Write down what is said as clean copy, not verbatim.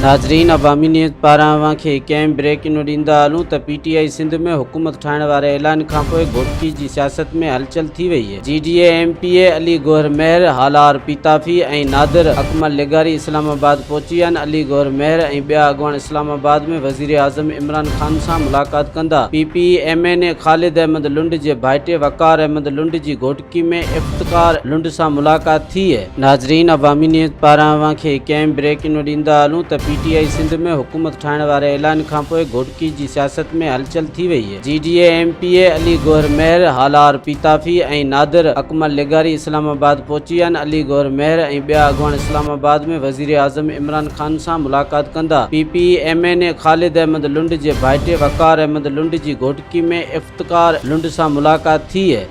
ناظرين عوامي نيوز پاران اوهان کي هڪ اهم بريڪنگ ڏيندا هلون ته پي ٽي آء سنڌ ۾ حڪومت ٺاهڻ واري اعلان کانپوء گهوٽڪي جي سياست ۾ هلچل ٿي وئي. G D A M P A Ali Gohar Mehar, Halar Pitafi ۽ Nadir Akmal لغاري اسلام آباد پهچي ويا آهن، علي گوهر مهر ۽ ٻيا اڳواڻ اسلام آباد ۾ وزيراعظم عمران خان سان ملاقات ڪندا. P P M N A Khalid Ahmed Lund جي ڀائٽي وقار احمد لنڊ جي گهوٽڪي ۾ افتخار لنڊ سان ملاقات ٿي. ناظرين عوامي نيوز پاران اوهان کي هڪ اهم بريڪنگ ڏيندا هلون ته پي ٽي آء سنڌ ۾ حڪومت ٺاهڻ واري اعلان کانپوء گهوٽڪي جي سياست ۾ هلچل ٿي وئي. G D A M P A Ali Gohar Mehar, Halar Pitafi ۽ Nadir Akmal لغاري اسلام آباد پهچي ويا آهن، علي گوهر مهر ۽ ٻيا اڳواڻ اسلام آباد ۾ وزيراعظم عمران خان سان ملاقات ڪندا. P P M N A Khalid Ahmed Lund جي ڀائٽي وقار احمد لنڊ جي گهوٽڪي ۾ افتخار لنڊ سان ملاقات ٿي.